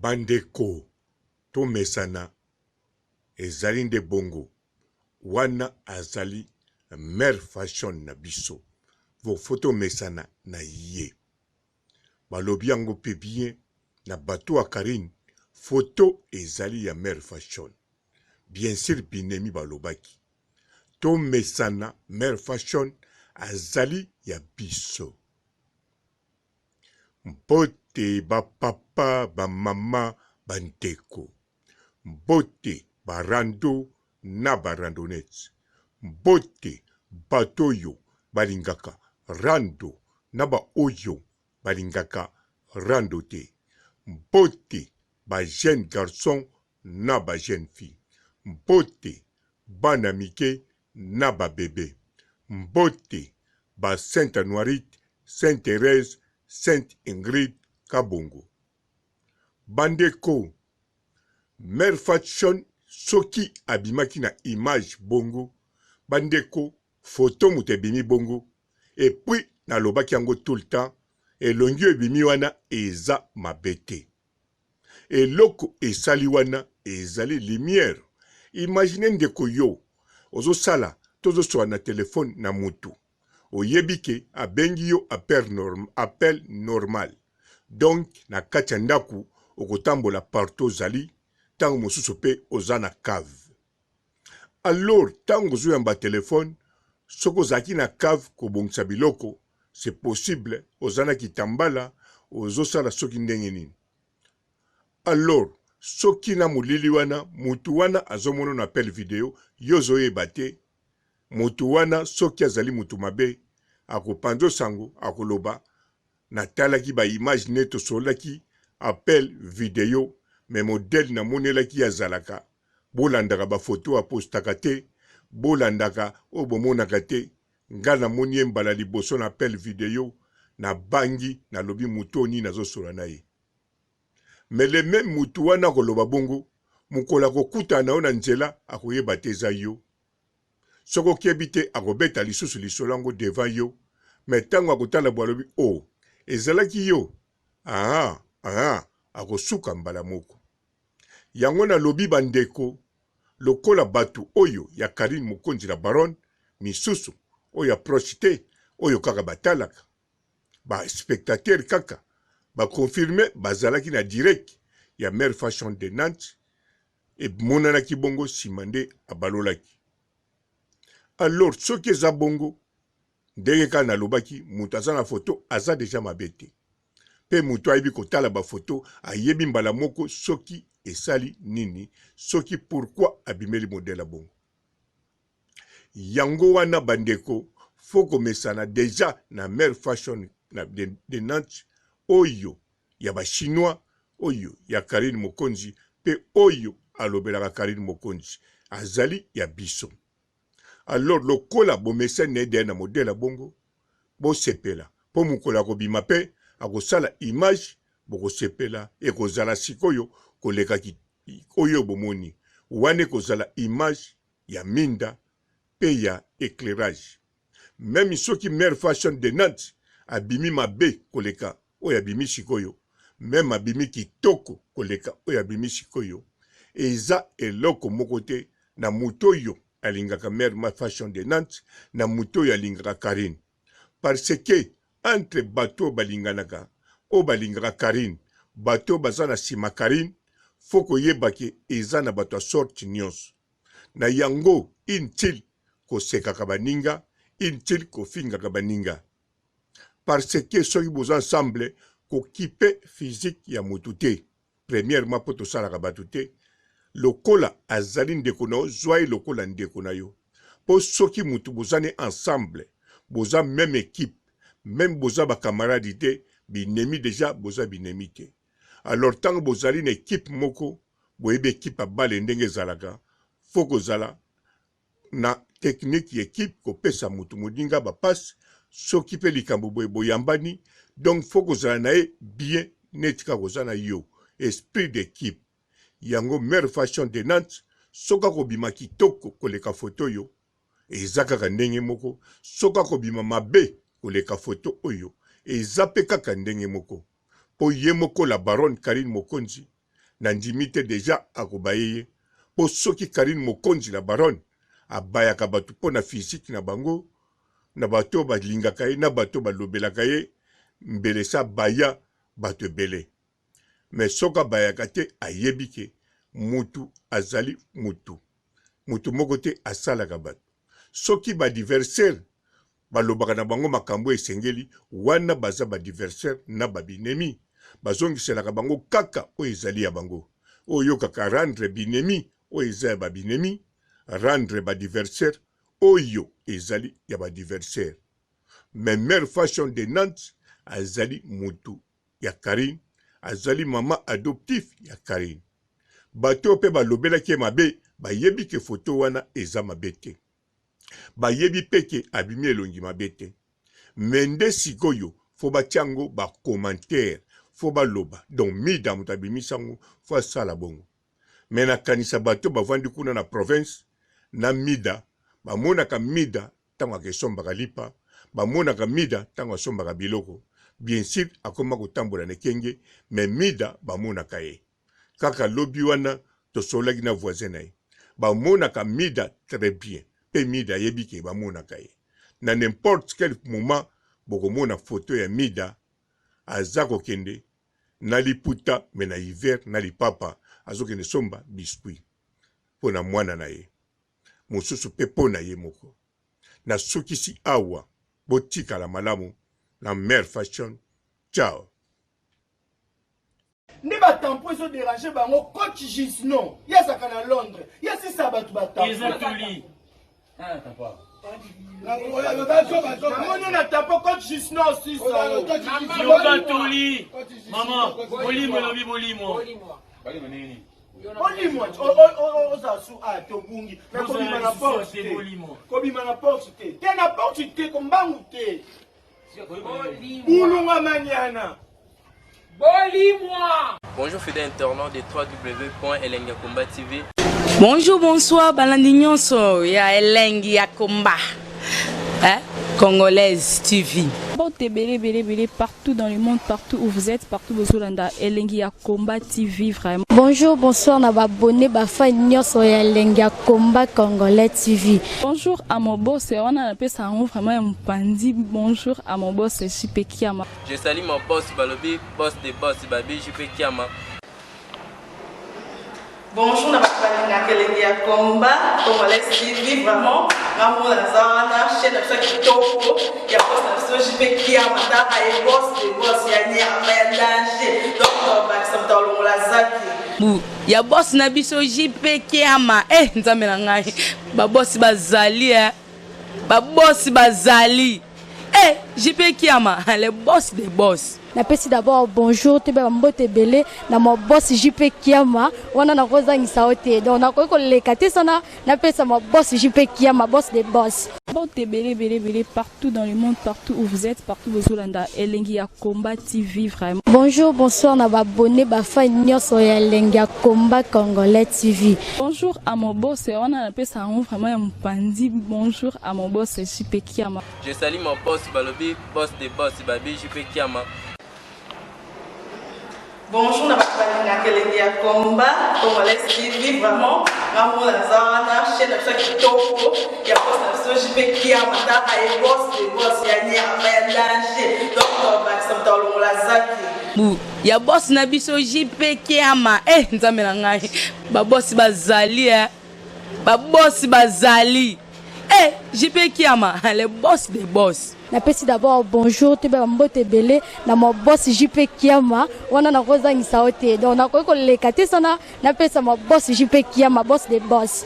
Bandeko tomesana ezali nde bongo wana azali mère fashion na biso faut tomesana na ye balobi yango pe bien na bateau ya Carine photo ezali ya mère fashion bien sur binemi balobaki tomesana mère fashion azali ya biso. Mbote ba papa, ba mama, ba ndeko. Mbote ba rando na ba randonnettes. Mbote bato oyo balingaka rando na ba oyo balingaka rando te. Mbote ba jeunes garçons na ba jeunes filles. Mbote bana mike na ba bebe. Mbote ba Sainte Anuarite, Sainte Therèse, Sainte Ingrid Kabongo. Bandeko, Mère Fatshon soki abimaki na image bongo, bandeko photo moto ebimi bongo, et puis nalobaki yango tout le temps, elongi oyo ebimi wana eza mabe te. Eloko esali wana ezali lumière. Imagine ndeko yo ozo sala to ozo solola na telephone na mutu oyebi ke abengi yo appel normal donc na kati ya ndaku okotambola partout ozali tango mosusu pe oza na cave alors tango ozo yamba telephone soki ozalaki na cave kobongisa biloko c'est possible oza na kitambala ozo sala soki ndenge nini alors soki na molili wana mutu wana azo mona na appel video yo ozo yeba te mutu wana soki azali mutu mabe akopanzo sango akoloba natalaki ba image nde tosololaki appel video mais modèle namonelaki ye azalaka bolandaka ba photo apostaka te bolandaka oyo bomonaka te Nga na moni ye mbala liboso na appel video na bangi na lobi mutu oyo nini azo solola na ye mais le meme mutu wana ako loba bongo mukolo ako kutana na yo na nzela ako yeba te eza yo soki okebi te ako beta lisusu lisolo yango devant yo mais tangu ako tala boye alobi oh ezalaki yo aah aah ako suka mbala moko. Yango na lobi ba ndeko lokola batu oyo ya Carine Mokonzi la baronne misusu oyo ya proche te oyo kaka batalaka ba spectateurs kaka ba confirme bazalaki na direct ya mère fashion de Nantes emonanaki bongo sima nde abalolaki alors soki eza bongo Ndenge kaka nalobaki mutu aza na photo aza dejà mabe te pe mutu ayebi kotala ba photo ayebi mbala moko soki esali nini soki pourquoi abimeli modèle ya bongo. Yango wana ba ndeko faut komesana dejà na mère fashion na de, de Nantes oyo ya ba chinois oyo ya Carine Mokonzi pe oyo alobelaka Carine Mokonzi azali ya biso. Alors lokola bomesani na ye deja na modèle ya bongo, bosepela po mokolo akobima pe akosala image bokosepela, ekozala sikoyo koleka oyo bomoni wana, ekozala image ya minda pe ya eclairage. Meme soki mère fashion de Nantes abimi mabe koleka oyo abimi sikoyo, meme abimi kitoko koleka oyo abimi sikoyo, eza eloko moko te na moto oyo alingaka mère ma fashion de Nantes na moto oyo alingaka Carine. Parce que entre bato oyo balinganaka, oyo balingaka Carine, bato oyo baza na sima Carine, faut koyeba ke eza na bato ya sorte nionso. Na yango inutile kosekaka baninga, inutile kofingaka baninga. Parce que soki boza ensemble kokipe physique ya mutu te premièrement po tosalaka batu te lokola azali ndeko na yo zwa ye lokola ndeko na yo po soki mutu boza ne ensemble boza meme equipe meme boza ba camarade te binemi dejà boza binemi te alors tango bozali na equipe moko boyebi equipe ya bale ndenge ezalaka faut kozala na technique ya equipe kopesa mutu moninga ba passe soki pe likambo boye boyambani donc faut kozala na ye bien neti kaka oza na yo esprit d'equipe yango mère fashion de Nantes soki akobima kitoko koleka photo oyo eza kaka ndenge moko soki akobima mabe koleka photo oyo eza pe kaka ndenge moko po ye moko la baronne Carine Mokonzi. Nandimi te dejà akobaye ye po soki Carine Mokonzi la baronne abayaka batu po na physique na bango na bato oyo balingaka ye na bato oyo balobelaka ye mbele esi abaya bato ebele mais soki abayaka te ayebi ke mutu azali mutu mutu moko te asalaka bato soki ba adversaire balobaka na bango makambo esengeli wana baza ba adversaire na ba binemi bazongiselaka bango kaka oyo ezali ya bango oyokaka rendre binemi oyo eza ya ba binemi rendre ba adversaire oyo ezali ya ba adversaire mais mère fashion de Nantes azali mutu ya Carine azali mama adoptif ya Carine bato oyo pe balobelaki ye mabe bayebi ke photo wana eza mabe te bayebi pe ke abimi elongi mabe te mais nde sikoyo fo batia yango ba commentaire fo baloba donc mida moto abimisi yango fo asala bongo mais nakanisa bato bavandi kuna na province na mida bamonaka mida ntango akesombaka lipa bamonaka mida ntango asombaka biloko bien sur akoma kotambola na ekenge mais mida bamonaka ye kaka lobi wana tosololaki na voisin na ye bamonaka mida très bien mpe mida ayebi ke bamonaka ye na n'importe quel moment bokomona foto ya mida aza kokende na liputa me na hiver na lipapa azokende somba biscuit mpo na mwana na ye mosusu mpe mpo na ye moko. Nasukisi awa, botikala malamu na Mère Fashion. Ciao. Nde ba tampon ezo deranger bango coach Gisno ye azalaka na Londres ye asisa bato ba tampon. Eza toli. Namoni na tampon coach Gisno asisa. Yoka toli. Maman, bolimo elobi bolimo. Bolimwa oza su a tobungi mais kobima na porte te. Kobima na porte te. Te na porte te kombangu te. Bulunga maniana. Bolimwa. Bonjour fidèles internautes de www.elengiyakomba TV. Bonjour, bonsoir, balandi nyonso ya elengi ya komba. Hein? Congolaise TV. Mbote ebele ebele ebele partout dans le monde partout où vous êtes partout bozolanda elengi ya combat TV vraiment. Bonjour bonsoir na ba abonné ba fan nyonso ya elengi ya combat congolais TV. Bonjour à mon boss wana napesa yango vraiment ya mopanzi bonjour à mon boss JP Kiama. Je salue mon boss balobi boss de boss babi JP Kiama. Bonjour na bato balingaka elengi ya combat congolais TV vraiment nga moko naza wana chaîne na biso ya kitoko ya boss na biso JP Kiama tala ye boss de boss ya nyama ya danger donc tobakisa moto alongola zaki Bu ya boss na biso JP Kiama eh nzambe na ngai ba boss bazali eh ba boss bazali eh JP Kiama le boss des boss. Napesi d'abord bonjour toyeba ba mbote ebele na ma boss JP Kiama wana nakozangisa yo te donc nakoki koleka te sana napesa ma boss JP Kiama boss de boss. Mbote ebele ebele ebele partout dans le monde partout où vous êtes partout bozolanda elengi ya combat TV vraiment. Bonjour bonsoir na ba abonnes ba fans nionso ya elengi ya combat congolais TV. Bonjour à mon boss wana napesa yango vraiment ya mopanzi bonjour à mon boss JP Kiama. Je salue mon boss balobi boss de boss babi JP Kiama. Bonjour na bato balingaka elengi ya combat congolais TV vraiment nga moko naza wana chaîne na biso ya kitoko ya boss na biso JP Kiama tala ye boss de boss ya nyama ya danger donc tobakisa moto alongola zaki Bu ya boss na biso JP Kiama eh nzambe na ngai ba boss bazali eh ba boss bazali eh JP Kiama le boss des boss. Napesi d'abord bonjour toyeba ba mbote ebele na ma boss JP Kiama wana nakozangisa yo te donc nakoki koleka te sana napesa ma boss JP Kiama boss des boss.